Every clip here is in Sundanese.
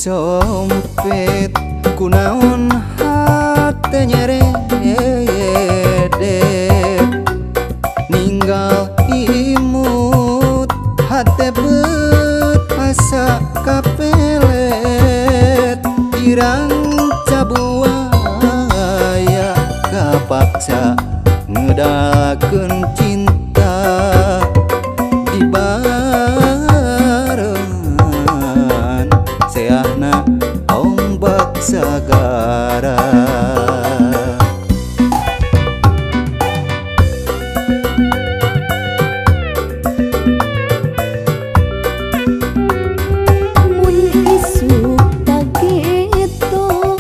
Disompet kunaon hate nyeredet ninggal imut hate beut asa kapelet pirang cabuaya kapaksa ngedalkeun cinta di barengan seahna ombak sagara. Mun isuk tageto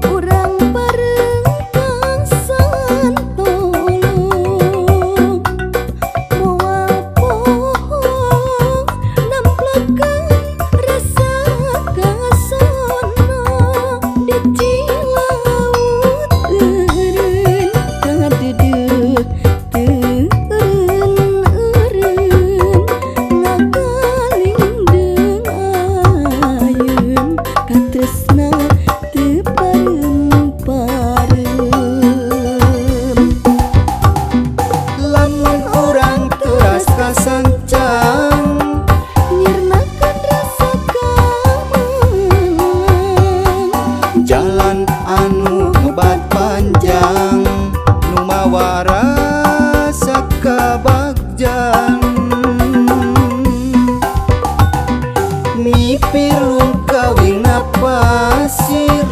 urang bareng kang santolo moal poho namplekeun rasa kasona di Cilaut eureun kadeudeuh teu eureun-eureun ngagalindeng ayeun katresna teu pareum-pareum. Lamun urang teras kasancang Nyirnakeun rasa kamelang jalan anu ngebat panjang nu mawa rasa kabagjan mipir lungkawingna pasir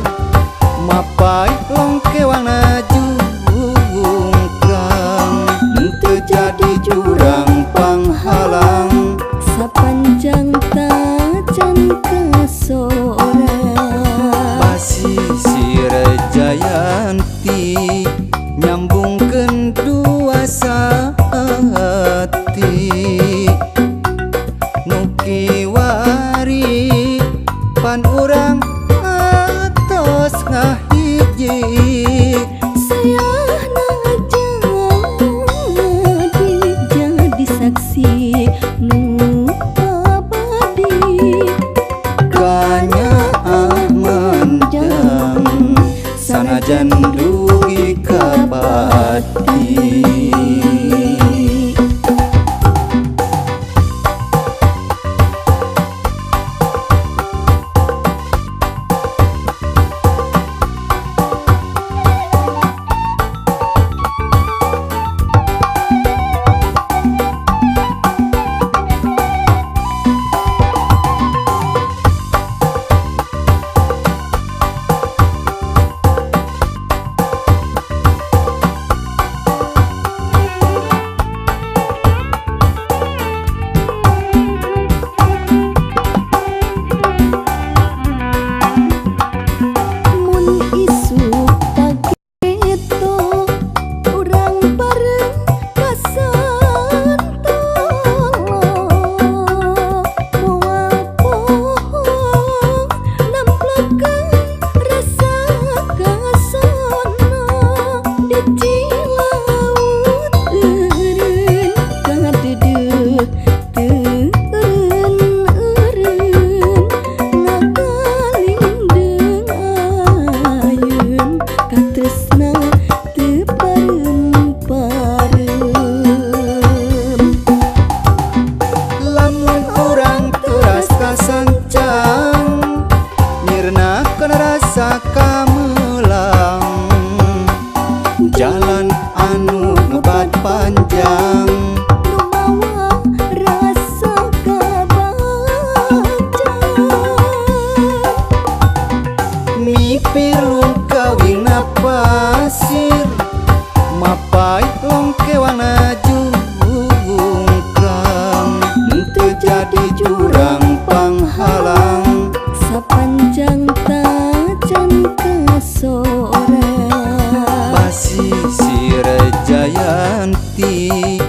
mapai longkewangna jungkrang teu jadi jurang panghalang sapanjang tacan kasorang. Pasisir Jayanti nyambungkeun dua saati nu kiwari pan urang atos ngahiji. Sayahna jadi saksi nu abadi Kanyaah mendang sanajan dugi ka pati. Mun isuk tageto urang bareng ka Santolo moal poho namplekeun rasa kasona di Cilaut eureun kadeudeuh teu eureun-eureun ngagalindeng ayeun katresna teu pareum-pareum. Lamun urang teras kasancang nyirnakeun rasa kamelang jalan anu ngebat panjang Nu mawa rasa kabagjan mipir lungkawingna pasir mapai longkewangna jungkrang teu jadi jurang panghalang sapanjang tacan kasorang. Pasisir Jayanti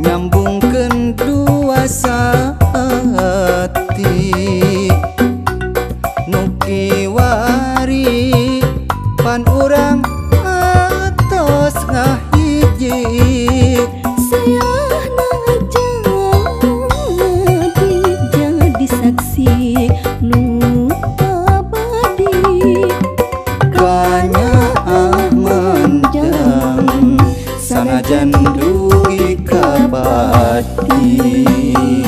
nyambungkeun dua saati nu kiwari pan urang atos ngahiji. Sayahna jadi saksi nu. hati.